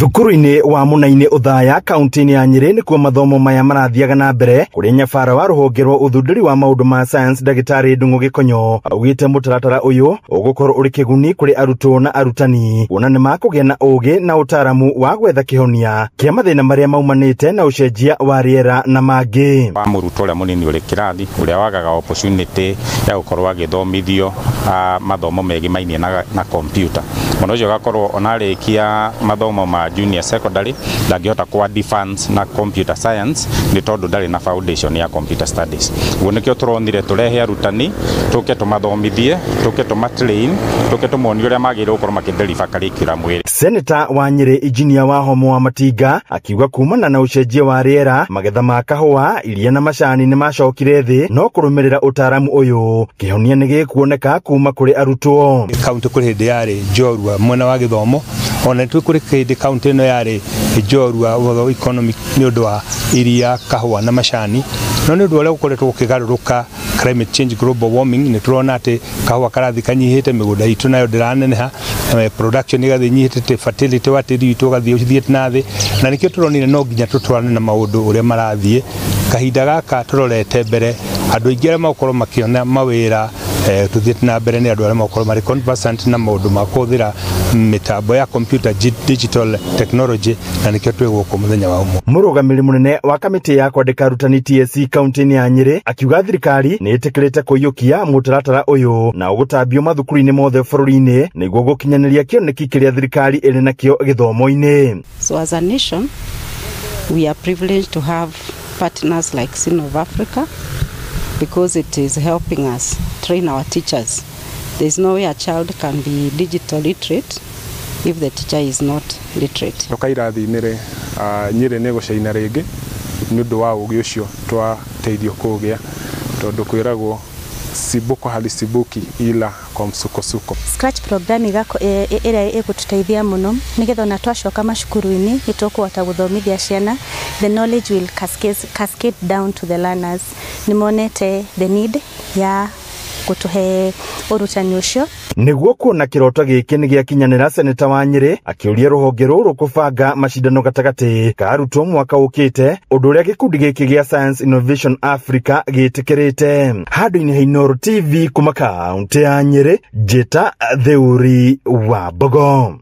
Thukuru-inĩ wa Munaini Othaya kaunti-inĩ ya Nyeri nĩkuo mathomo maya marathiaga na mbere kũrĩ nyabara wa rũhonge rwa ũthundũri wa maũndũ ma science ndagĩtarĩ Ndung'u Gĩkonyo augĩte mũtaratara ũyũ ũgũkorwo ũrĩ kĩguni kũrĩ arutwo na arutani kuona nĩ makũgĩa na ũgĩ na ũtaaramu wa gwetha kĩhonia kĩa mathĩna marĩa maumanĩte na ũcenjia wa rĩera na mangĩ. Wa mũrutwo ũrĩa mũnini ũrĩ kĩrathi ũrĩa wagaga opportunity ya gũkorwo agĩthomithio mathomo megimainie na computer mũno ũcio ũgakorwo onarĩkia mathomo ma junior secondary ndangĩhota ku advance na computer science nĩ tondũ ndarĩ na foundation ya computer studies. Ũguo nĩkĩo tũronire tũrehe arutani tũke tũmathomithie tũke tũmatrain tũke tũmonie ũrĩa magĩrĩirwo gũkorwo makĩdeliver curriculum ĩrĩa. Senator wa Nyeri Engineer wa Homo wa Matinga akiuga kumana na ũcenjia wa rĩera magetha ma kahũa iria na macani nĩ macokire thĩ no kũrũmĩrĩra ũtaaramu ũyũ kĩhonia nĩ gĩkuoneka kuma kũrĩ arutwo. Kaunti kũrĩ hĩndĩ yarĩ njorua mwena wa gĩthomo ona nĩ kũrĩ hĩndĩ kaunti ĩno yarĩ njorua ũhoro economic nĩ ũndũ wa iria kahũa na macani no nĩ ũndũ ũrĩa ũkoretwo ũkĩgarũrũka climate change global warming nĩ tũrona atĩ kahũa karathiĩ kanyihĩte mĩgũnda itũ nayo ndĩraneneha production ĩgathiĩ nyihĩte fertility wa tĩri witũ ũgathiĩ ũthiĩte na thĩ na nĩkĩo tũronire no nginya tũtwarane na maũndũ ũrĩa marathiĩ kahinda gaka tũrorete mbere andũ aingĩ arĩa magũkorwo makĩona mawĩra tuthiĩte na mbere nĩ andũ arĩa magũkorwo marĩ conversant na maũndũ ma kũhũthĩra mĩtambo ya computer digital technology na nĩkĩo twĩ gũkũ mũthenya wa ũmũthĩ. Mũrũgamĩrĩri mũnene wa kamĩtĩ ya kwandĩka arutani TSC kaunti-inĩ ya Nyeri akiuga thirikari nĩ ĩtĩkĩrĩte kũiyũkia mũtaratara ũyũ na ũgũtambio mathukuru-inĩ mothe bũrũri-inĩ nĩguo gũkinyanĩria kĩoneki kĩrĩa thirikari ĩrĩ nakĩo gĩthomo-inĩ. So as a nation we are privileged to have partners like Cinov Africa because it is helping us train our teachers. There is no way a child can be digital literate if the teacher is not literate. Toka irathi-inĩ rĩ Nyeri nĩ gũcaina rĩngĩ nĩ ũndũ wa ũgĩ ũcio twateithio kũgĩa tondũ kwĩragwo sibuko halisibuki ila kwa msukosuko. Scratch program ĩrĩa ĩgũtũteithia mũno nĩgetha ona twacoka macukuru-inĩ nĩtũkũhota gũthomithia ciana. The knowledge will cascade down to the learners. Nĩmonete the need ya gũtũhe ũrutani ũcio. Nĩguo kuona kĩroto gĩkĩ nĩ gĩakinyanĩra, Seneta wa Nyeri akĩũria rũhonge rũrũ kũbanga macindano gatagatĩ ka arutwo mwaka ũkĩte ũndũ ũrĩa gĩkundi gĩkĩ gĩa Science Innovation Africa gĩtĩkĩrĩte. Handũ-inĩ ha Inooro TV kuma kaunti ya Nyeri, Njĩta Theuri wa Mbogo.